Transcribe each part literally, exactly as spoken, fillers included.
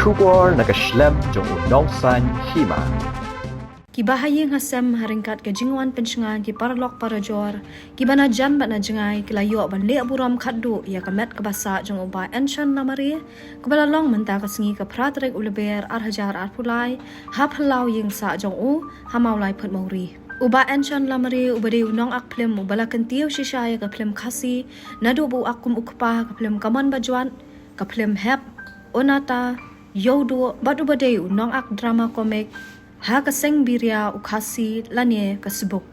Khubor na ka shlem jong u nongsan hima. Kiba ha ïing ha sem ha ryngkat ka jingwan pynshngaiñ ki paralok parajor, kiba na jan bad na jngai ki la ïoh ban leh burom khatduh ïa ka met kaba sah jong u Bah Enshon Lamare, kaba la long mynta ka sngi ka phra tarik u Lber ar hajar arphew lai, ha phyllaw ïing sah jong u, ha Mawlai Phutmawri. U Bah Enshon Lamare uba dei u nongak phlim uba la kyntiew shisha ïa ka phlim Khasi, naduh ba u ak kum u kpa ha ka phlim Kamon Bajwat, ka phlim Hep, Onata, Ïewduh, bad uba dei u nongak drama comic, ha ka seng Biria u Khasi lane ka Sbuk.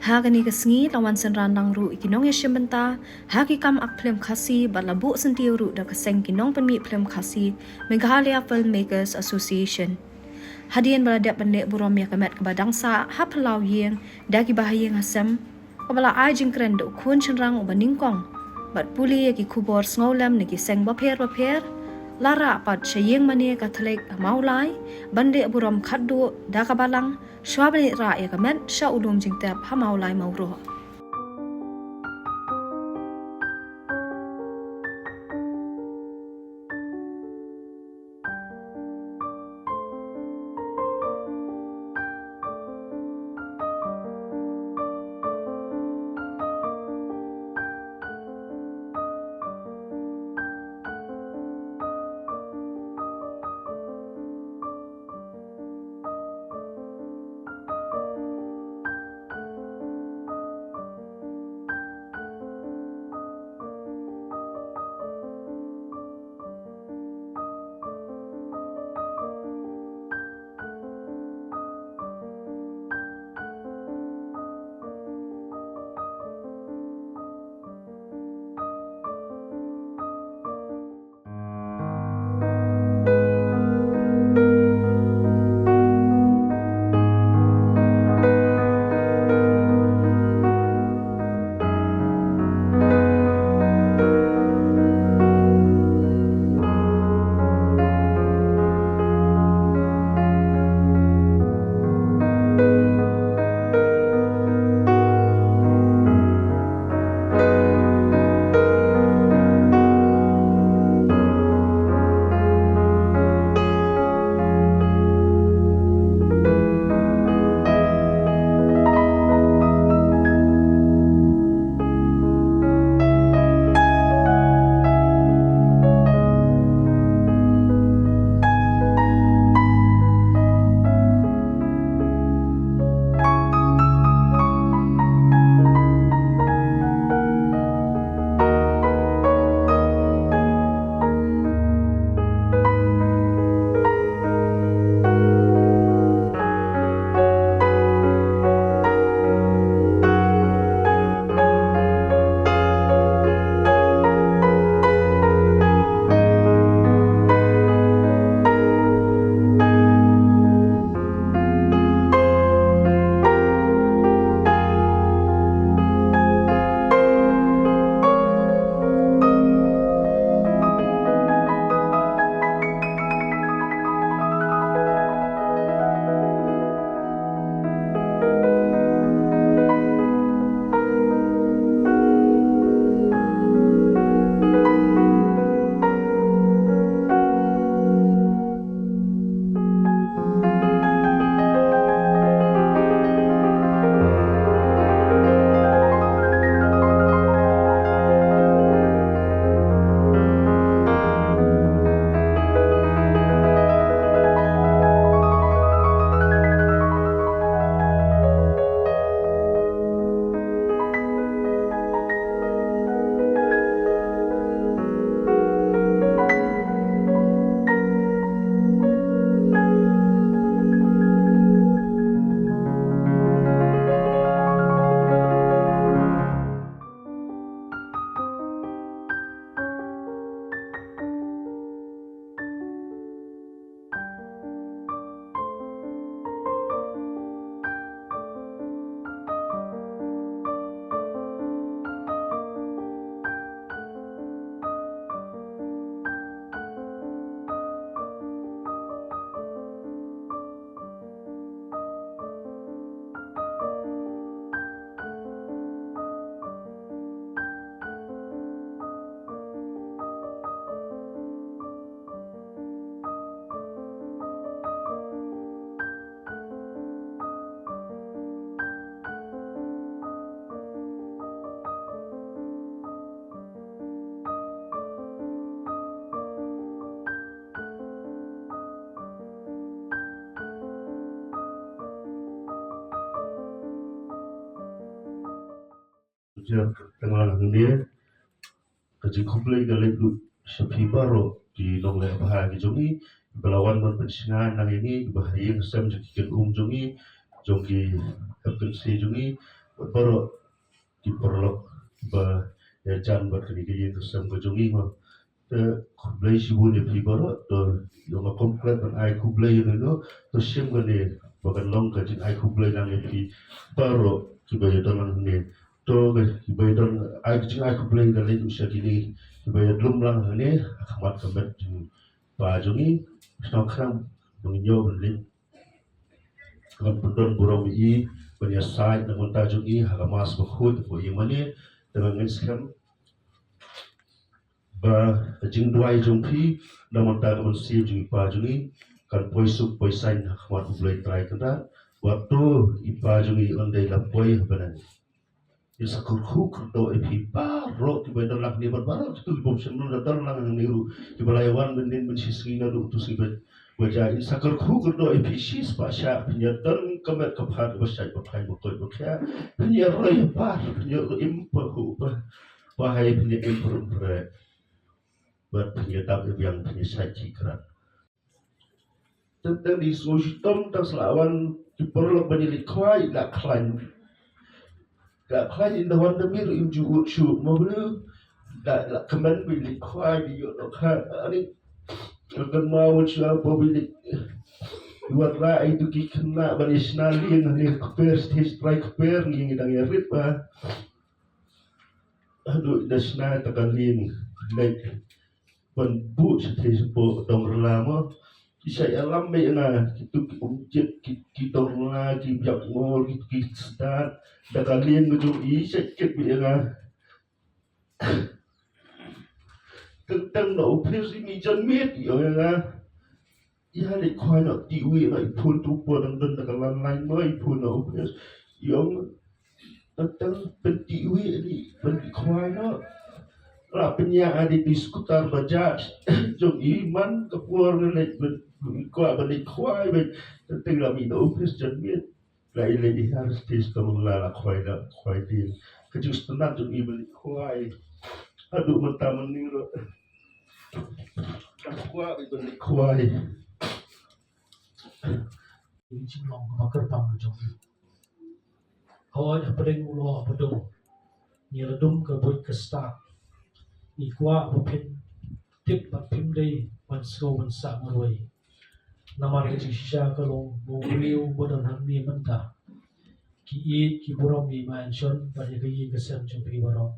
Ha kane ka sngi la wan synran lang ruh ïa ki nongïashim bynta, ha ki kam ak phlim Khasi bad la buh syntiew ruh da ka seng ki nongpynmih phlim Khasi, Meghalaya Filmmakers Association. Hadien ba la dep ban leh burom ïa ka met kaba dang sah, ha phyllaw ïing, da kiba ha ïing ha sem, kaba la ai jingkren da u khun shynrang uba nyngkong, bad pule ïa ki khubor sngewlem na ki seng bapher bapher, la rah pat sha ïing mane Katholik ha Mawlai, ban leh burom khatduh, da ka balang, shwa ban leit rah ïa ka met sha u lum jingtep ha Mawlai Mawroh. Jer tang lang hangne, ka jingkhublei ka leit lut sha phi baroh ki nongleh bha ki jong ngi, ba la wan ban pynshngaiñ lang ïa ngi, ba ha ïing ha sem jong ki kynum jong ngi, jong ki hep kynsi jong ngi, bad baroh ki paralok ba ïa jan bad kane ka ïing ka sem ka jong ngi mo. Te khublei shibun ïa phi baroh, to ïa nga khlem klet ban ai khublei ïa no, to shim kane ba kan long ka jingai khublei lang ïa phi baroh kiba ïa don lang hangne. To kiba ïa don ai ka jingai khublei ka leit sha kine kiba ïa lum lang hangne ha khmat ka met jong pa jong ngi. Sngewkhlem ban ïoh ban leit Ngan pyndon burom ïa i ban ïasaid na ka bynta jong i ha ka Mass bakhuid ba ïa mane. Te ngan ngeit skhem ba ka jingduwai jong phi na ka bynta ka mynsiem jong i pa jong i kan poi suk poi saiñ ha khmat U Blei Trai Kynrad. Wat to i pa jong i un dei la poi ha bneng. Ïa sa kyrkhu kyrdoh ïa phi baroh kiba don lang hangne bad baroh kito ki bym shym don lang hangne ruh kiba la ïa wan mynnin mynshisngi naduh utu sngi ba jia. Ïa sa kyrkhu kyrdoh ïa phi shispah shah, phin ïa don ka met ka phad kaba shait ba phai ba koit ba khiah. Phin ïa roi ïa par, phin ïa im pa hu pa pa hai, phin ïa im pa rum pre bad phin ïa dap ïa biang, phin ïa shait ki krat. Tang tang di sngewshitom tang sa la wan ki paralok ban ïaleit khwai, la khlaiñ. La khlaiñ, ynda wan da miet im ju ut shuh ma bru. La la kmen ba ïaleit khwai, di ïoh noh kha ani. Kan ma wan shuwa ba ïaleit. Wat la ai tu ki khynnah ban ïa shna lieng, ani kper stage trai kper ngi ngi dang ïa rit ba. Haduh da shna ta ka lieng leit ban buh shatei shapoh dong rla mo. Ki shait ïalam beit ïa nga kitu ki umjit, ki ki dong rla, ki biak ngor, ki ki stad. Da ka lieng ka jong i shait kit beit ïa nga. Teng teng na office i mi jan miet i ong ïa nga. Ïa leit khwai noh, ti wi noh, i phone tu pon dang don da ka landline mo, i phone noh office. I ong teng teng pynti wi ni pynti khwai noh. La pynïa adi di skutar Bajaj jong i man ka por nga leit ban kwah ban leit khwai ban teng teng la mi noh office jan miet. La i leit i har stage tang la la khwai da khwai di. Ka jingsngewtynnat jong i ban leit khwai. Haduh mynta mynnin ruh. Ka kwah ban leit khwai. Ïa ka jinglong kaba kyrpang jong ngi. Hooid hapdeng u lyoh ba dum, ngi la dum ka buit ka stad. Ngi kwah ba phin tip bad phim dei ban sngew ban sah marwei. Namar ka jingshisha ka long ba u briew ba don hangne mynta, ki ïeit ki burom ïa i Ma Inshon bad ïa ka ïing ka sem jong phi baroh.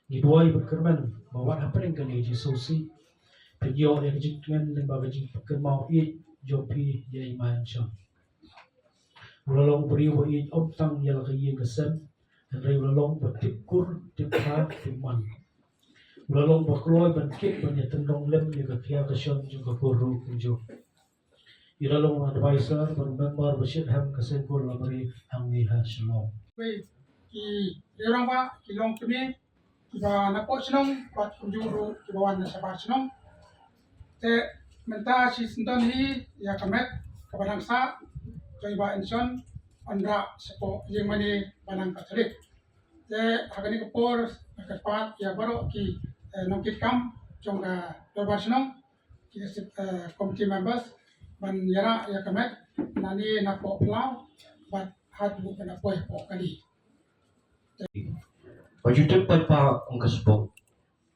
Ngi duwai bad kyrmen ba wat hapdeng kane ka jingsngewsih phin ïoh ïa ka jingkmen lyngba ka jingpynkynmaw ïeit jong phi ïa i Ma Inshon. U la long u briew ba ïeit ym tang ïa la ka ïing ka sem, hynrei u la long ba tip kur, tip bha, tip man. U la long ba kloi ban kit ban ïa tynrong lem ïa ka khia ka shon jong ka kur ruh kumjuh. I la long advisor bad member ba shitrhem ka seng kur Lamare hangne ha Shillong. Wei, ki riew rangbah, ki longkmie kiba na poh shnong bad kumjuh ruh kiba wan na shabar shnong. Te mynta shi syndon hi ïa ka met kaba dang sah jong i Bah Inshon, yn rah shapoh ïing mane ba nang Katholik. Te ha kane ka por nga kyrpad ïa baroh ki, eh, nongkitkam jong ka dorbar shnong, ki, eh, committee members ban ïarah ïa ka met nane na poh phyllaw bad haduh ban da poi hapoh kali. Ba ju tip paidbah ong ka sbok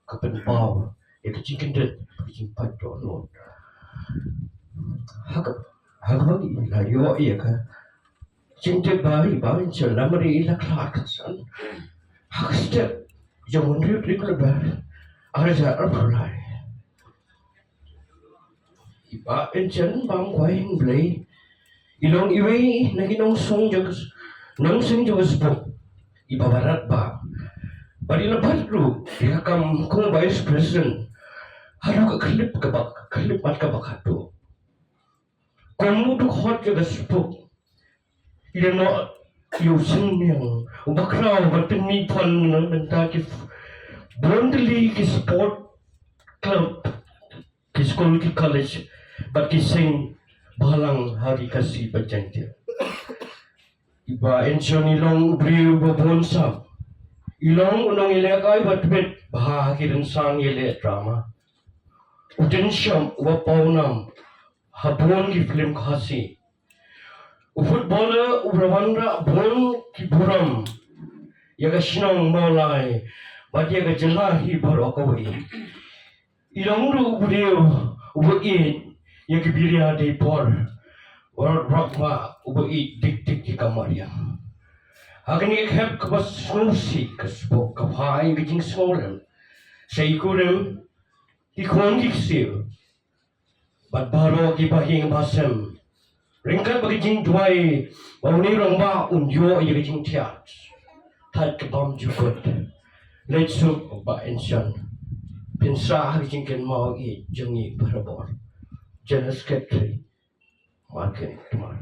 ka pynpaw ïa ka jingkyndit ka jingpait dohnud. Ha ka ha kaba ngi la ïoh ïa ka jingtip ba i Bah Inshon Lamare i la khlad kyrsan ha ka step jong u hynriew tarik November arhajar arphew lai. I Bah Inshon Bamkwai Blei i long iwei na ki nongseng jong ka s-, nongseng jong ka sbok iba barat bha. Bad i la bat ruh ïa ka kam kum Vice President haduh ka khyllipmat kaba, khyllipmat kaba khatduh. Kum u dkhot jong ka sbok i la noh ïa u synñiang uba khraw ban pynmih phan na ka bynta ki bun tylli ki sport club, ki skul, ki college bad ki seng bhalang ha Ri Khasi bad Jaiñtia. I Bah Inshon i long u briew ba bun sap, I long u nongïalehkai ba tbit bha ha ki rynsan ïaleh drama. U Tynshop uba pawnam ha bun ki film Khasi. U footballer uba wanrah bun ki burom ïa ka shnong Mawlai bad ïa ka jylla hi baroh kawei. I long ruh u briew uba ïeit ïa ki biria dei por. Warok ba uba ïeit dik dik ïa ka mariang. Ha kane ka khep kaba sngewsih ka spok ka phai ka jingsngewlem. Sa i kurim, i khun ki ksiew bad baroh ki bahaïing bahasem. Ryngkat bad ka jingduwai ba une u rangbah un ïoh ïa ka jingthiah. Thait ka bymjukut. Leit suk Bah Inshon. Pynsah ha ka jingkynmaw ïeit jong ngi barabor. General Secretary Markin Tmar.